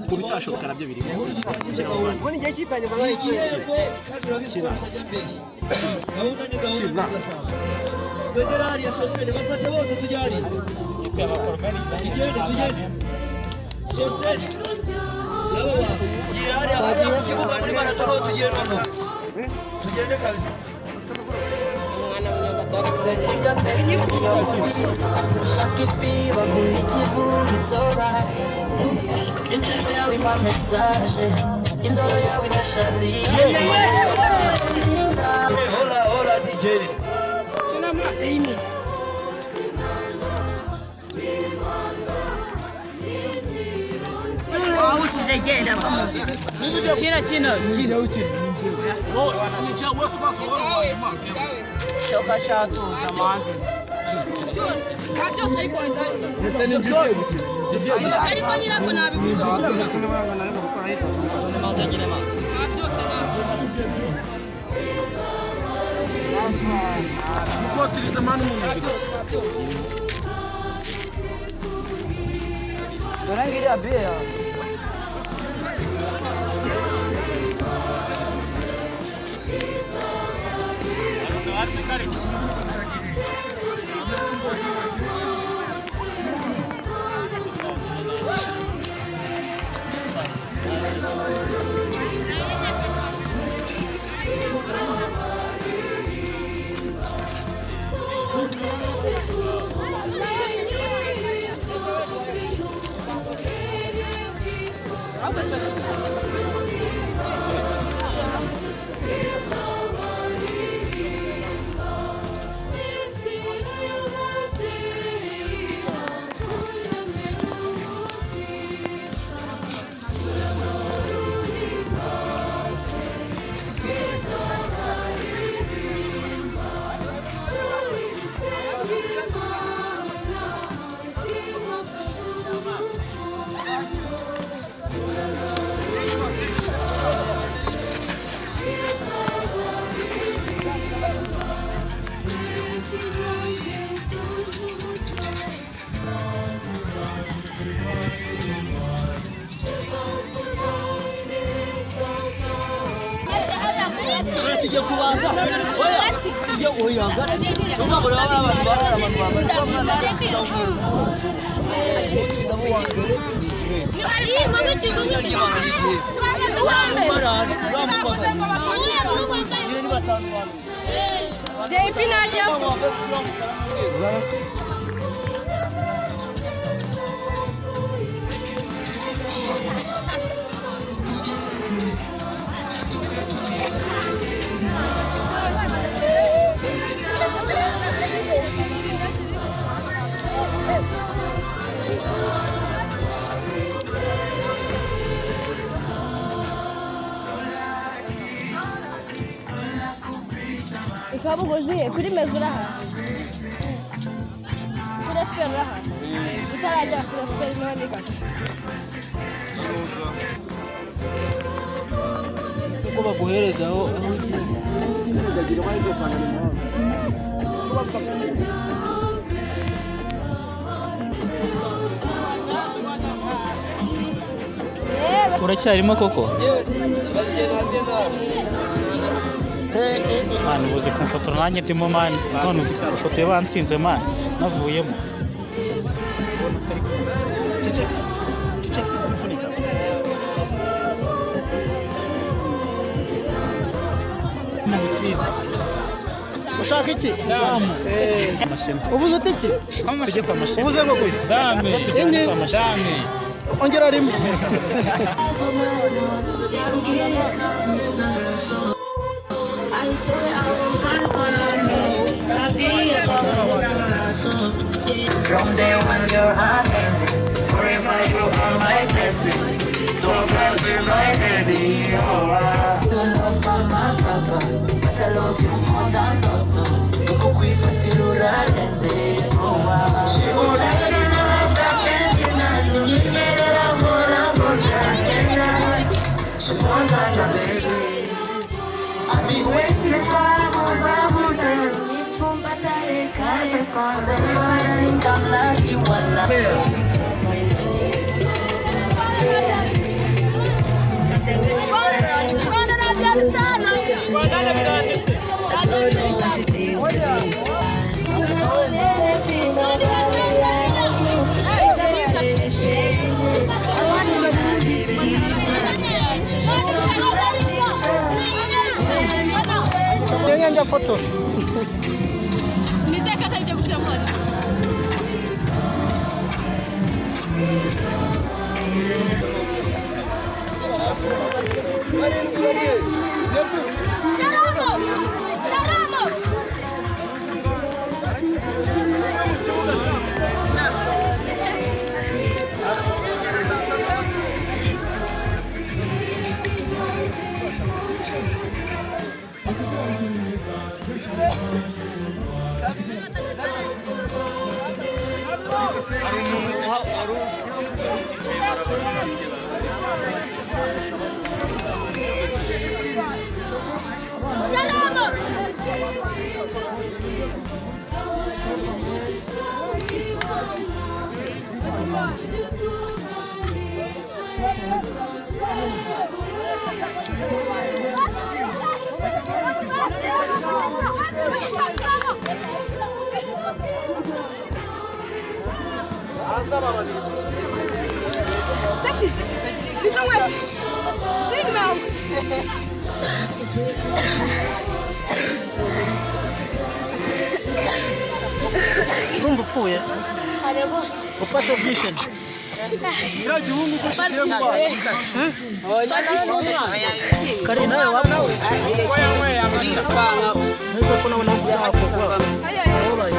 Ku bitashoboka nabyo birimo. Kina muvandi. Kina. Kina. Chino, chino, chino. Tokashatuza manzi. Ariko nyirako nabivuga. Tujya kubanza oya tujya oya ugabura abantu JP najya Ikabugozi kuri meza uraha kuri FPR uraha utarajya kuri FPR niho niga. Uko baguhereza aho Ukagira amahirwe usanga ni muhanga. Uracyarimo koko? Mani ubuze kumfotora nanjye ndimo mani, none ifoto bansinze mani navuyemo. Ushaka iki? Uvuze uti iki? Tujye kwa mashema. Uvuze ngo kuki? Dame. Tujye kwa mashema. Ongera rimwe. From day one you're amazing. Forever you are my blessing. So proud you're my baby. Oh, I don't love mama, papa, but I love you more than those two. So kwifatira urarenze. Oh, I've been waiting for a I think I'm lucky, one. Don't know what you do to me. Njya foto. Nizeye ko atari ibyo gushyiramo hano. Sharamo! Sharamo! Sharamo! Urumva upfuye Cyane rwose. ufashe byishimo. Kari nawe wapfuye. Neza ko nawe nabyo hakorwa. Alright.